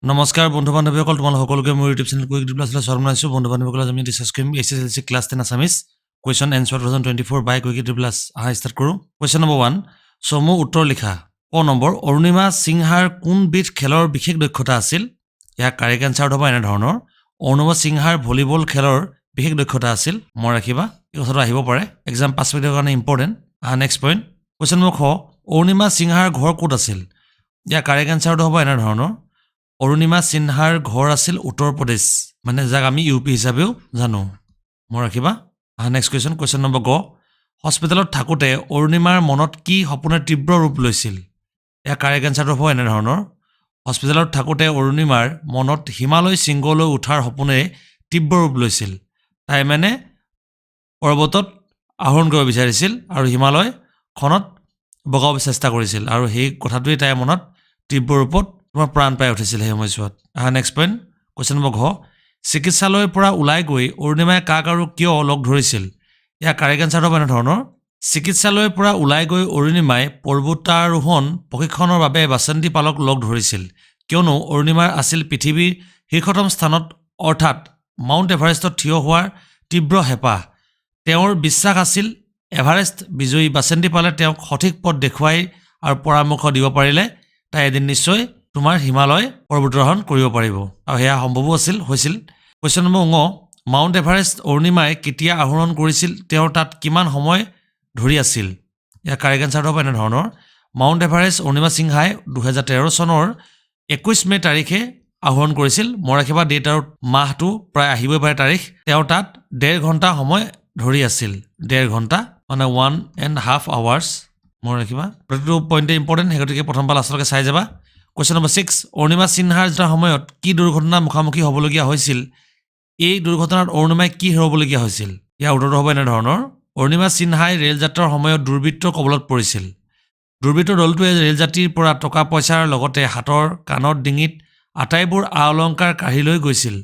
নমস্কাৰ বন্ধু বান্ধৱীসকল, তোমালোক সকলোকে মোৰ ইউটিউব চেনেল কুইক প্লাছলৈ স্বাগতম জনাইছোঁ। বন্ধু বান্ধৱীসকল, আজি আমি ডিছকাছ কৰিম HSLC class 10 Assamese question answer 2024 by Quick Plus। আহা ষ্টাৰ্ট কৰোঁ। কুৱেশ্যন নম্বৰ 1, চমু উত্তৰ লিখা। ক নম্বৰ, অৰুণিমা সিংহাৰ কোনবিধ খেলৰ বিশেষ দক্ষতা আছিল? ইয়াৰ কাৰেক্ট এনচাৰটো হ'ব এনেধৰণৰ, অৰুণিমা সিংহাৰ ভলীবল খেলৰ বিশেষ দক্ষতা আছিল। মনত ৰাখিবা, এই কথাটো আহিব পাৰে, এক্সাম পাৰ্চপেক্টিভৰ কাৰণে ইম্পৰ্টেণ্ট। আহা নেক্সট পইণ্ট। কুৱেশ্যন নম্বৰ খ, অৰুণিমা সিংহাৰ ঘৰ ক'ত আছিল? ইয়াৰ কাৰেক্ট এনচাৰটো হ'ব এনেধৰণৰ, অৰুণিমা সিনহাৰ ঘৰ আছিল উত্তৰ প্ৰদেশ, মানে যাক আমি ইউ পি হিচাপেও জানো। মনত ৰাখিবা। আহা নেক্সট কুৱেশ্যন, কুৱেশ্যন নম্বৰ গ, হস্পিটেলত থাকোঁতে অৰুণিমাৰ মনত কি সপোনে তীব্ৰ ৰূপ লৈছিল? ইয়াৰ কাৰেক্ট এনচাৰটো হ'ব এনেধৰণৰ, হস্পিটেলত থাকোঁতে অৰুণিমাৰ মনত হিমালয় শৃংগলৈ উঠাৰ সপোনে তীব্ৰ ৰূপ লৈছিল। তাই মানে পৰ্বতত আৰোহণ কৰিব বিচাৰিছিল আৰু হিমালয়খনত বগাব চেষ্টা কৰিছিল আৰু সেই কথাটোৱেই তাইৰ মনত তীব্ৰ ৰূপত তোমাৰ প্ৰাণ পাই উঠিছিল সেই সময়ছোৱাত। আহা নেক্সট পইণ্ট, কুৱেশ্যন নম্বৰ ঘ, চিকিৎসালয়ৰ পৰা ওলাই গৈ অৰুণিমাই কাক আৰু কিয় লগ ধৰিছিল? ইয়াৰ কাৰেক্ট এনচাৰটো হ'ব এনেধৰণৰ, চিকিৎসালয়ৰ পৰা ওলাই গৈ অৰুণিমাই পৰ্বতাৰোহণ প্ৰশিক্ষণৰ বাবে বাচন্তী পালক লগ ধৰিছিল, কিয়নো অৰুণিমাৰ আছিল পৃথিৱীৰ শীৰ্ষতম স্থানত অৰ্থাৎ মাউণ্ট এভাৰেষ্টত থিয় হোৱাৰ তীব্ৰ হেঁপাহ। তেওঁৰ বিশ্বাস আছিল এভাৰেষ্ট বিজয়ী বাচন্তী পালে তেওঁক সঠিক পথ দেখুৱাই আৰু পৰামৰ্শ দিব পাৰিলে তাই এদিন নিশ্চয় তোমাৰ হিমালয় পৰ্বতাৰোহণ কৰিব পাৰিব আৰু সেয়া সম্ভৱো আছিল, হৈছিল। কুৱেশ্যন নম্বৰ ঙ, মাউণ্ট এভাৰেষ্ট অৰুণিমাই কেতিয়া আৰোহণ কৰিছিল? তেওঁ তাত কিমান সময় ধৰি আছিল? ইয়াৰ কাৰেক্ট এনচাৰটো হ'ব এনেধৰণৰ, মাউণ্ট এভাৰেষ্ট অৰুণিমা সিংহাই 2013 চনৰ 21 মে' তাৰিখে আৰোহণ কৰিছিল। মনত ৰাখিবা, ডেট আৰু মাহটো প্ৰায় আহিবই পাৰে তাৰিখ। তেওঁ তাত ডেৰ ঘণ্টা সময় ধৰি আছিল। ডেৰ ঘণ্টা মানে 1.5 আৱাৰ্ছ। মনত ৰাখিবা, প্ৰতিটো পইণ্টে ইম্পৰ্টেণ্ট, সেই গতিকে প্ৰথম পৰা লাষ্টলৈকে চাই যাবা। কুৱেশ্যন নম্বৰ 6, অৰুণিমা সিনহাৰ যোৱাৰ সময়ত কি দুৰ্ঘটনাৰ মুখামুখি হ'বলগীয়া হৈছিল? এই দুৰ্ঘটনাত অৰুণিমাই কি হেৰুৱাবলগীয়া হৈছিল? ইয়াৰ উত্তৰটো হ'ব এনেধৰণৰ, অৰুণিমা সিনহাই ৰেল যাত্ৰাৰ সময়ত দুৰ্বৃত্তৰ কবলত পৰিছিল। দুৰ্বৃত্তৰ দলটোৱে ৰেলযাত্ৰীৰ পৰা টকা পইচাৰ লগতে হাতৰ, কাণত, ডিঙিত আটাইবোৰ আ অলংকাৰ কাঢ়ি লৈ গৈছিল।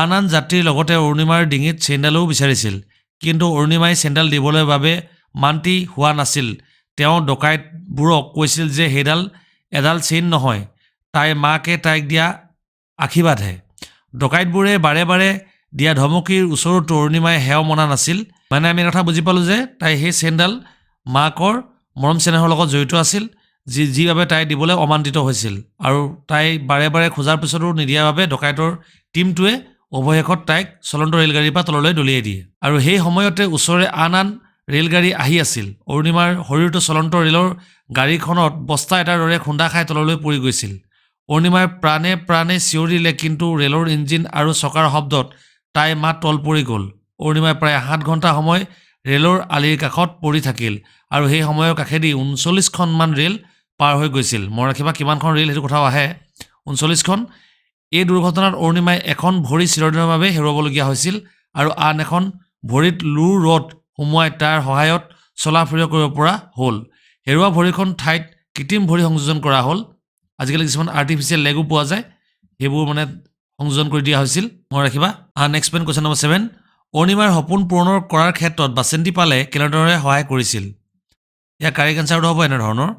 আন আন যাত্ৰীৰ লগতে অৰুণিমাৰ ডিঙিত চেইনডালো বিচাৰিছিল, কিন্তু অৰুণিমাই চেইনডাল দিবলৈ বাবে মান্তি হোৱা নাছিল। তেওঁ ডকাইতবোৰক কৈছিল যে সেইডাল এডাল চেইন নহয়, তাইৰ মাকে তাইক দিয়া আশীৰ্বাদহে। ডকাইতবোৰে বাৰে বাৰে দিয়া ধমকিৰ ওচৰতো অৰুণিমাই সেও মনা নাছিল। মানে আমি এটা কথা বুজি পালোঁ যে তাই সেই চেইনডাল মাকৰ মৰম চেনেহৰ লগত জড়িত আছিল, যি যি বাবে তাই দিবলৈ অমান্তিত হৈছিল আৰু তাই বাৰে বাৰে খোজাৰ পিছতো নিদিয়াৰ বাবে ডকাইতৰ টীমটোৱে অৱশেষত তাইক চলন্ত ৰেলগাড়ীৰ পৰা তললৈ দলিয়াই দিয়ে আৰু সেই সময়তে ওচৰৰে আন আন ৰেলগাড়ী আহি আছিল। অৰুণিমাৰ শৰীৰটো চলন্ত ৰেলৰ গাড়ীখনত বস্তা এটাৰ দৰে খুন্দা খাই তললৈ পৰি গৈছিল। অৰুণিমাই প্ৰাণে প্ৰাণে চিঞৰিলে, কিন্তু ৰেলৰ ইঞ্জিন আৰু চকাৰ শব্দত তাইৰ মাত তল পৰি গ'ল। অৰুণিমাই প্ৰায় 7 ঘণ্টা সময় ৰেলৰ আলিৰ কাষত পৰি থাকিল আৰু সেই সময়ৰ কাষেদি 39খনমান ৰেল পাৰ হৈ গৈছিল। মনত ৰাখিবা, কিমানখন ৰেল সেইটো কথাও আহে, 39খন। এই দুৰ্ঘটনাত অৰুণিমাই এখন ভৰি চিৰদিনৰ বাবে হেৰুৱাবলগীয়া হৈছিল আৰু আন এখন ভৰিত লোৰ ৰড সুমুৱাই তাৰ সহায়ত চলা ফুৰা কৰিব পৰা হ'ল। হেৰুৱা ভৰিখন ঠাইত কৃত্ৰিম ভৰি সংযোজন কৰা হ'ল। আজিকালি কিছুমান আৰ্টিফিচিয়েল লেগো পোৱা যায়, সেইবোৰ মানে সংযোজন কৰি দিয়া হৈছিল। মনত ৰাখিবা। Next point, question number 7, অৰুণিমাৰ সপোন পূৰণৰ কৰাৰ ক্ষেত্ৰত বাচন্তী পালে কেনেদৰে সহায় কৰিছিল? ইয়াৰ কাৰেক্ট এনচাৰটো হ'ব এনেধৰণৰ,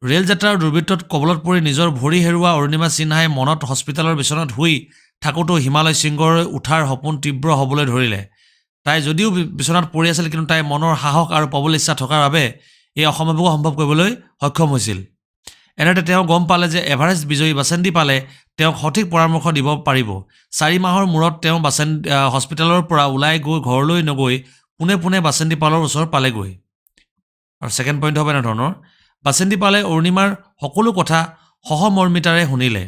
ৰেল যাত্ৰাৰ দুৰ্বৃত্তৰ কবলত পৰি নিজৰ ভৰি হেৰুওৱা অৰুণিমা সিনহাই মনত হস্পিটেলৰ বিচনাত শুই থাকোঁতেও হিমালয় শৃংগলৈ উঠাৰ সপোন তীব্ৰ হ'বলৈ ধৰিলে। তাই যদিও বিচনাত পৰি আছিল, কিন্তু তাইৰ মনৰ সাহস আৰু প্ৰবল ইচ্ছা থকাৰ বাবে এই অসম্ভৱকো সম্ভৱ কৰিবলৈ সক্ষম হৈছিল। এনেতে তেওঁ গম পালে যে এভাৰেষ্ট বিজয়ী বাচেন্দ্ৰী পালে তেওঁক সঠিক পৰামৰ্শ দিব পাৰিব। 4 মাহৰ মূৰত তেওঁ হস্পিটেলৰ পৰা ওলাই গৈ ঘৰলৈ নগৈ পোনে পোনে বাচেন্দ্ৰী পালৰ ওচৰ পালেগৈ। আৰু ছেকেণ্ড পইণ্ট হ'ব এনেধৰণৰ, বাচেন্দ্ৰী পালে অৰুণিমাৰ সকলো কথা সহমৰ্মিতাৰে শুনিলে।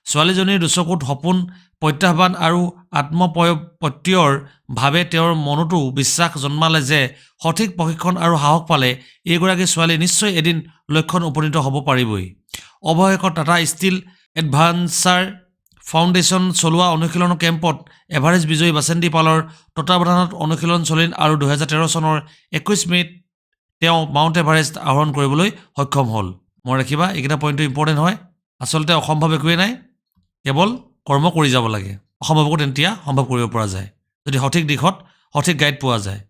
ছোৱালীজনীৰ দুচকুত সপোন, প্ৰত্যাহ্বান আৰু আত্মপ্ৰত্যয়ৰ ভাৱে তেওঁৰ মনতো বিশ্বাস জন্মালে যে সঠিক প্ৰশিক্ষণ আৰু সাহস পালে এইগৰাকী ছোৱালী নিশ্চয় এদিন লক্ষ্যত উপনীত হ'ব পাৰিবই। অৱশেষত টাটা ষ্টীল এডভাঞ্চাৰ ফাউণ্ডেশ্যন চলোৱা অনুশীলন কেম্পত এভাৰেষ্ট বিজয়ী বাচেন্দ্ৰী পালৰ তত্বাৱধানত অনুশীলন চলিল আৰু 2013 চনৰ 21 মে'ত তেওঁ মাউণ্ট এভাৰেষ্ট আৰোহণ কৰিবলৈ সক্ষম হ'ল। মনত ৰাখিবা, এইকেইটা পইণ্টটো ইম্পৰ্টেণ্ট হয়। আচলতে অসম্ভৱ একোৱেই নাই, কেৱল কৰ্ম কৰি যাব লাগে। অসম্ভৱকো তেতিয়া সম্ভৱ কৰিব পৰা যায়, যদি সঠিক দিশত সঠিক গাইড পোৱা যায়।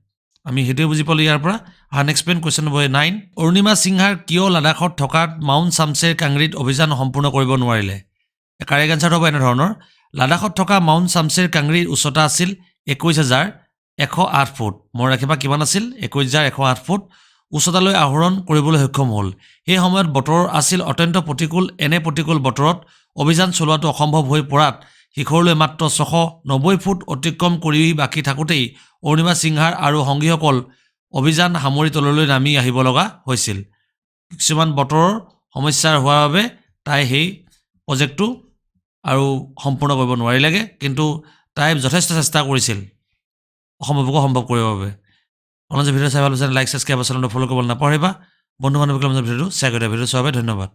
আমি সেইটোৱে বুজি পালোঁ ইয়াৰ পৰা। Next point, question number 9, Arunima সিংহাৰ কিয় লাডাখত থকা মাউণ্ট চামচেৰ কাংৰিত অভিযান সম্পূৰ্ণ কৰিব নোৱাৰিলে? কাৰেক্ট এনচাৰটো হ'ব এনেধৰণৰ। লাডাখত থকা মাউণ্ট চামচেৰ কাংৰীৰ উচ্চতা আছিল 21,108 ফুট। মনত ৰাখিবা, কিমান আছিল? 21,108 ফুট উচ্চতালৈ আৰোহণ কৰিবলৈ সক্ষম হ'ল। সেই সময়ত বতৰ আছিল অত্যন্ত প্ৰতিকূল। এনে প্ৰতিকূল বতৰত অভিযান চলোৱাটো অসম্ভৱ হৈ পৰাত শিখৰলৈ মাত্ৰ 690 ফুট অতিক্ৰম কৰি বাকী থাকোঁতেই অৰুণিমা সিংহাৰ আৰু সংগীসকল অভিযান সামৰি তললৈ নামি আহিব লগা হৈছিল। কিছুমান বতৰৰ সমস্যাৰ হোৱাৰ বাবে তাই সেই প্ৰজেক্টটো আৰু সম্পূৰ্ণ কৰিব নোৱাৰিলেগৈ। কিন্তু তাই যথেষ্ট চেষ্টা কৰিছিল অসম্ভৱকো সম্ভৱ কৰিবৰ বাবে। আপোনালোকে ভিডিঅ' চাই ভাল পাইছে, লাইক, ছাবস্ক্ৰাইব, চেনেলটো ফ'ল' কৰিবলৈ নাপাহৰিবা। বন্ধু বান্ধৱীসকলৰ মাজত ভিডিঅ'টো শ্বেয়াৰ কৰি দিয়া। ভিডিঅ' চোৱাৰ বাবে ধন্যবাদ।